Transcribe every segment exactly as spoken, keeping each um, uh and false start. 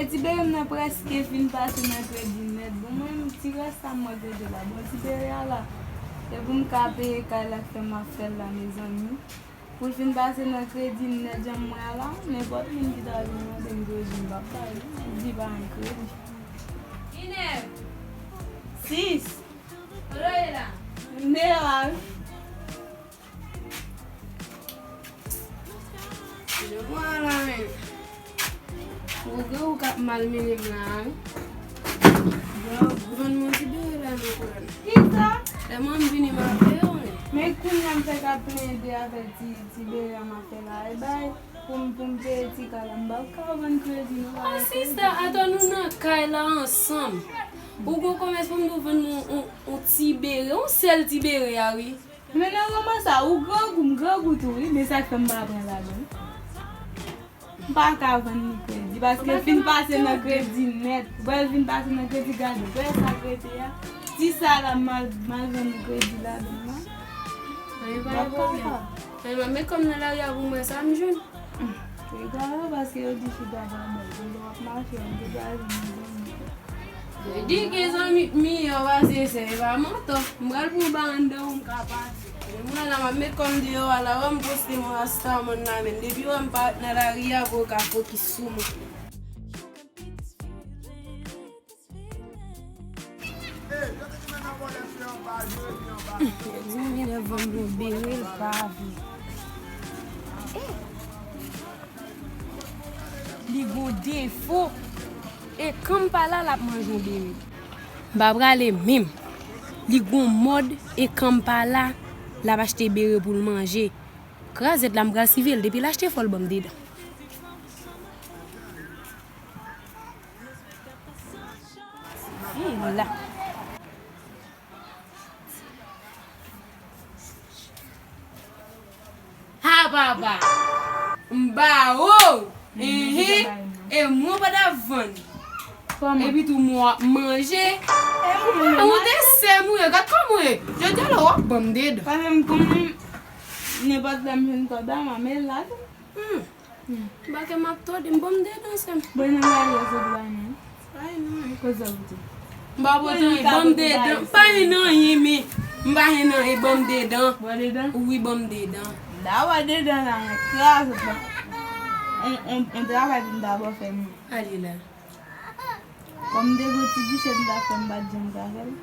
Ti bere m nan prèske fin pase nan kredi nèt. Bon, mwen menm, ti rès sa m mwen kredi la. Bon, ti bere a la. E pou m ka peye kay la k fè m ap fè l la, mezanmi. Pou l fin pase nan kredi nèt jan m wè a la, nenpòt moun ki ta vin mande m kredi, m p ap ba li. Li pa gen kredi. Sis. Kote w ye la? M deyò a wi. Yo, mwen la, men. Ou gen ou k ap malmennen m la, wi. Vann mwen ti bere la nan kò l. Kisa? Lè mwen m vini m ap peye w, men. Men kounye a m fèk ap plenyen de afè ti, ti bere a m ap fè la. E bay, pou m, pou m peye ti kay la, m p ap ka vann kredi, non. Oh, sista, atò nou nan kay la ansanm. Ou gon kòmès pou m nou vann yon, yon, yon ti bere, yon sèl ti bere a, wi. Men nan moman sa, ou grangou, m grangou tou, wi, men sa k fè m pa pran ladan. M pa ka vann li kredi, paske fin pase nan kredi nèt. Wè l fin pase nan kredi, gade, wè sa k rete a. Ti sa la, m al, m al vann li kredi ladan la. Anyen pa gen pwoblèm. Men m ap met kòm nan lari a pou m wè sa m jwenn. Egal, paske yo di chita pa bèl. Lè w ap mache, w ap degaje, mezanmi. Yo di gen zanmi k miyò pase sè, e pa mantò. M pral pran ba anndan pou m ka pati. Mwen la, m ap met kò m deyò a la, wè m poste mwen rasta mòn la, men depi wè m parèt nan lari a, pou yo ka fokis sou mwen. Mezanmi, lè vann yon bere, l pa vle. Li gon defo. E kanm pa la, l ap manje yon bere. M pa prale menm. Li gon mòd e kanm pa la, l ap achte bere pou l manje. Krazèt la, m pral siveye l. Depi l achte, fò l ban m dedan. Vin la. Ha, papa! M ba ou! Ehe! E mwen pa t ap vann. Epi tou mwen w ap manje. Ou te sè m ou ye, gad kòman w ye. Jodi a la w ap ban m dedan. Paske m konnen nenpòt lè m jwenn kòb la, m a men l la tou. Hmm. M pa ke m ap tòde, m ban m dedan, sè m. Bon, nan lari a, se pou bay non. Bay non. Kote sa pou tou? M pa pote anyen, ban m dedan. M pa gen anyen, men m pa gen anyen, ban m dedan. Bò dedan? Wi, ban m dedan. Da wè dedan la, mwen kraze la. On, on, on travay pou m ta bò fè m. Ale la. Kòm m te gon ti dichèt m ta fè, m pa t janm ka fè l.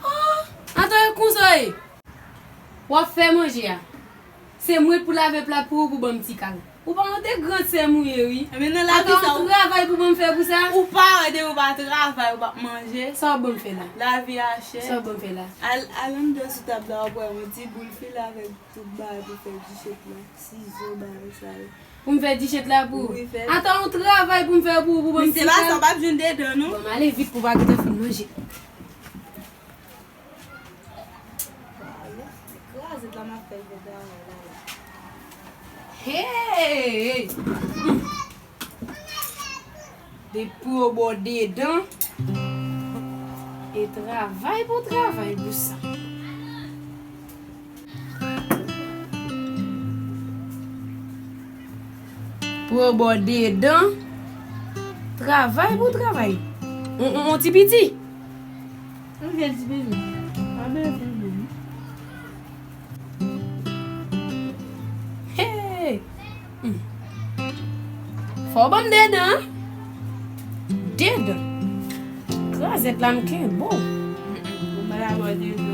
Oh! Anto e konsa w ye? W ap fè manje a. Se mwen k pou lave plat pou ou, pou ban m ti kal. Ou pa yon de gran sè m ou ye, wi. Ebyen, nan lavi sa, ou travay pou ban m fè pou sa? Ou pa wè depi ou pa travay, ou p ap manje. Sa w ap ban m fè la? Lavi a chè. Sa w ap ban m fè la? Al, al anndan sou tab la, w ap wè yon ti boul file avèk tout bagay pou fè dichèt la. Sizo, bagay sa yo. Pou m fè dichèt la pou ou? Wi, fè. Atò, yon travay pou m fè pou ou, pou ban m ti kal? Men se pa sa, w p ap jwenn dedan, non. Bon, m ale vit pou w pa gentan fin manje. Kraze la m ap fè l fè travay la la. Hey! Depi w bò dedan, e travay pou travay pou sa. Pou w bò dedan, travay pou travay. On, on, on ti piti. Yon sèl ti bebe. Pa bebe pou bebe. Hey! Hmm. Fò w ban m dedan. Dedan. Krazèt la m kenbe w. Ou pa ta bò dedan.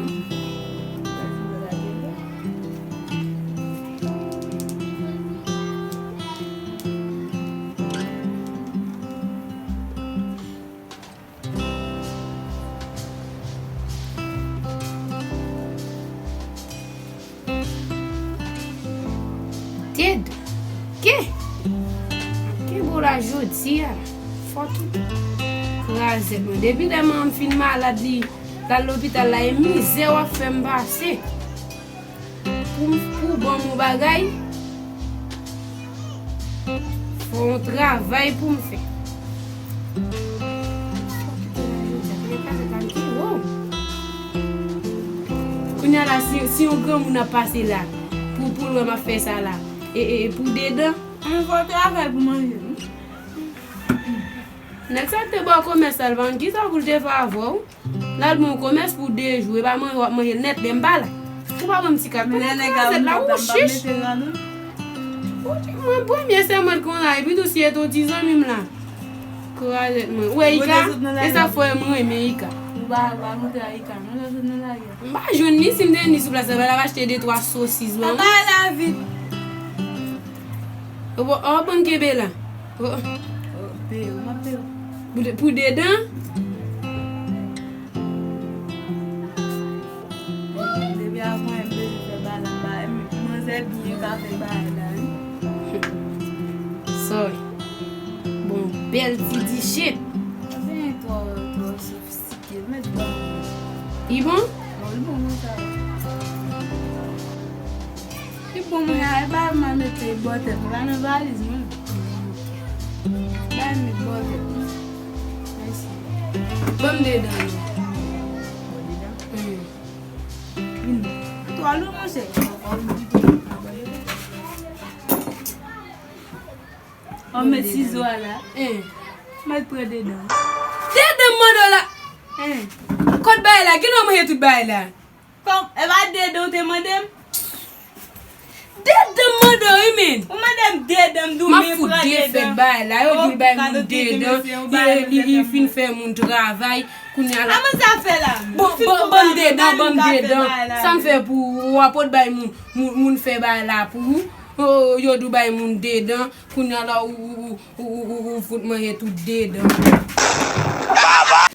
Ted, ke, ke bo la jodi a, fò tout krazèt mwen. Depi lè manman m fin malad, li l al lopital la, e mizè w ap fè m pase. Pou, pou ban m yon bagay, fò yon travay pou m fè. Kounye a la, si, si yon granmoun ap pase la, pou, pou l wè m ap fè sa la, e, e, e pou dedan. Mwen fò travay pou manje, wi. Nèg sa te ba w komès la, l pa konn kisa pou l te fè avè w. L al ban w komès pou de jou, e pa manje w ap manje l nèt, lè m pa la. Ou pa ban m ti kat. Men lè nèg la vin la, ou chich. Ou di mwen premye sè mwen konn la, epi tou si e ton ti zanmi m la. Krazèt mwen. Ou wè Ika? E sa fè m renmen Ika. Ou pa, pa montre a Ika, non, lè sot nan lari a. M pa jwenn li, si m te jwenn li sou plas la, m t ap achte de twa sosis ban mwen. Ba la vit. Ou, ou, ou ban m kenbe la. Ou. Peye, ou m ap peye. Pou de, pou de dan? Depi avan, m bezwen fè bagay la, m pa, m, manzè byen ka fè bagay la, wi. Sorry. Bon, bèl ti dichit. Byen twò, twò sofistike, mèt bon. Li bon? Bon, li bon konsa. Li bon, mwen, a, e pa m a mete bò tèt, la nan valiz mwen. Ba m met bò tèt mwen. Mèsi. Ban m de dan yo. Vin. Twò lou, monchè. An met sizo a la. Mèt pran de dan. De dan m mande w la. Kot bagay la? Gen lè w manje tout bagay la. Kòm, e pa de dan w te mande m? De dan m mande w, wi, men. Ou mande m de dan, m di w men pran de dan. M ap fout defèt bagay la. Yo di l bay moun de dan. Li, li, li fin fè moun travay. Kounye a la. Kòman sa fè la? Bon, ban, ban m de dan, ban m de dan. Sa m fè pou ou? Ou ap pot bay moun, moun, moun fè bagay la pou ou. Oh, yo di w bay moun de dan. Kounye a la, ou, ou, ou, ou, ou, ou fout manje tout de dan.